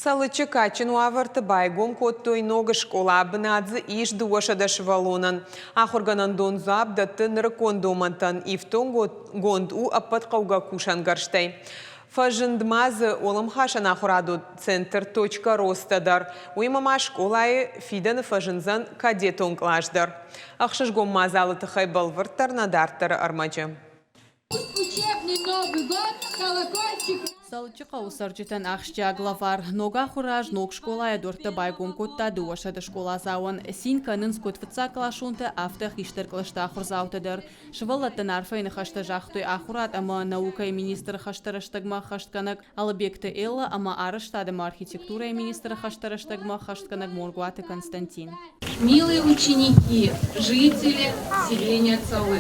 Цӕлыччы кадджын уавӕрты байгом кодтой ног скъола. Бынат дзы ис 200 сывӕллонӕн. Ахуыргӕнӕндон дзуапп дӕтты нырыккон домӕнтӕн, ифтонггонд у ӕппӕт хъӕугӕ кусӕнгӕрзтӕй. Фӕзынд ма дзы уӕлӕмхасӕн ахуырадон центр «Точка роста» дӕр. Уыимӕ ма скъолайы фидӕны фӕзындзӕн кадетон кълас дӕр. Ӕхсызгон мадзалы тыххӕй бӕлвырддӕр нӕ дарддӕры ӕрмӕджы. Учебный Новый год, колокольчик! Цӕлыччы хъӕуы цӕрджытӕн ахсджиаг лӕвар. Ног ахуыры аз ног скъолайы дуӕрттӕ байгом кодта 200 скъоладзауӕн. Цин кӕнынц куыд фыццагкъласонтӕ, афтӕ хистӕр кълӕсты ахуырдзаутӕ дӕр. Сывӕллӕттӕн арфӕйы ныхӕстӕ загътой ахуырад ӕмӕ наукӕйы министры хӕстӕ рӕстӕгмӕ ӕххӕстгӕнӕг Алыбегты Эллӕ ӕмӕ арӕзтад ӕмӕ архитектурӕйы министры хӕстӕ рӕстӕгмӕ ӕххӕстгӕнӕг Моргуаты Константин. Милые ученики, жители селения Цалы,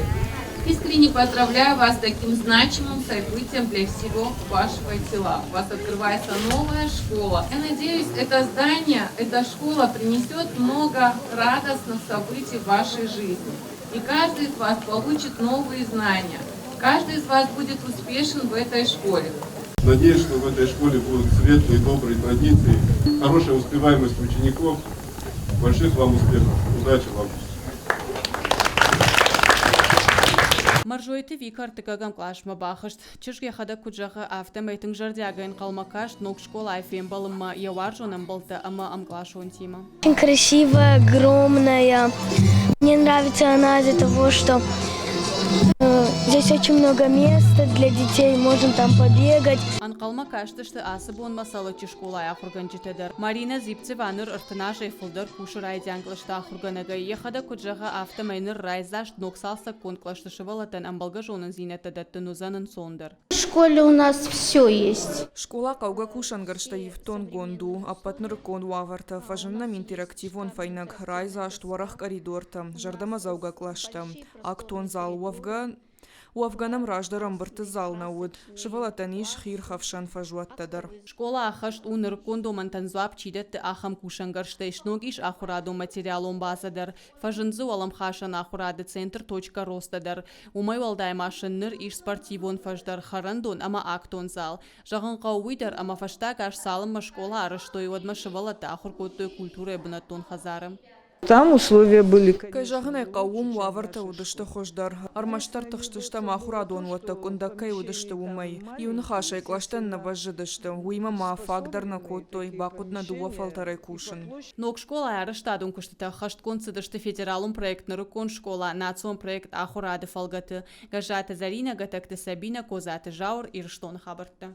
искренне поздравляю вас с таким значимым событием для всего вашего села. У вас открывается новая школа. Я надеюсь, это здание, эта школа принесет много радостных событий в вашей жизни. И каждый из вас получит новые знания. Каждый из вас будет успешен в этой школе. Надеюсь, что в этой школе будут светлые, добрые традиции, хорошая успеваемость учеников. Больших вам успехов. Удачи вам! Мӕрзойты Вика ӕртыккӕгӕм къласмӕ бахызт. Чызг йӕхӕдӕг куыд зӕгъы, афтӕмӕй тынг зӕрдиагӕй ӕнхъӕлмӕ каст ног скъолайы фембӕлынмӕ йӕ уарзон ӕмбӕлттӕ ӕмӕ ӕмкъласонтимӕ. Очень красивая, огромная. Мне нравится она из-за того, что здесь очень много места для детей, можно там побегать. Ӕнхъӕлмӕ кастысты ацы бонмӕ Цӕлыччы скъолайы ахуыргӕнджытӕ дӕр. Маринӕ Зипцева ныр 30 азӕй фылдӕр кусы райдиан кълӕсты ахуыргӕнӕгӕй. Йӕхӕдӕг куыд зӕгъы, афтӕмӕй ныр райдзаст ног цалцӕггонд кълӕсты сывӕллӕттӕн ӕмбӕлгӕ зонындзинӕдтӕ дӕттын уыдзӕн ӕнцондӕр. В школе у нас все есть. Скъола хъӕугӕ кусӕнгӕрзтӕй ифтонггонд у. Ӕппӕт нырыккон уавӕртӕ, фӕзынд нӕм интерактивон фӕйнӕг, райдзаст, уӕрӕх къӕридортӕ, зӕрдӕмӕдзӕугӕ кълӕстӕ, актон зал. Уӕвгӕ, уӕвгӕ нӕм раздӕр ӕмбырдты зал нӕ уыд. Сывӕллӕттӕн ис хиирхӕфсӕн фӕзуӕттӕ дӕр. Скъола ӕххӕст у нырыккон домӕнтӕн дзуапп чи дӕтты, ахӕм кусӕнгӕрзтӕй. Сног ис ахуырадон материалон базӕ дӕр. Фӕзынд дзы уӕлӕмхасӕн ахуырады центр «Точка роста» дӕр. Уымӕй уӕлдай ма сын ныр ис спортивон фӕз дӕр, хӕрӕндон ӕмӕ актон зал. Зӕгъын хъӕуы уый дӕр, ӕмӕ фӕстаг аз цалынмӕ скъола арӕзтой, уӕдмӕ сывӕллӕттӕ ахуыр кодтой культурӕйы бынӕттон хӕдзары. Там условия были. Кӕй зӕгъын ӕй хъӕуы, уым уавӕртӕ уыдысты хуыздӕр. Ӕрмӕстдӕр тыхстыстӕм ахуырадон уӕттӕ къуындӕг кӕй уыдысты, уымӕй. Иу ныхасӕй кълӕстӕн нӕ бӕззыдысты, уыимӕ ма фаг дӕр нӕ кодтой, бахъуыд нӕ дыууӕ фӕлтӕрӕй кусын. Ног скъолайы арӕзтадон куыстытӕ ӕххӕстгонд цыдысты федералон проект Нырыккон скъола, национ проект Ахуырад-ы фӕлгӕты. Гӕззаты Зӕринӕ, Гӕтӕгты Сабинӕ, Козаты Зауыр, Ирыстоны хабӕрттӕ.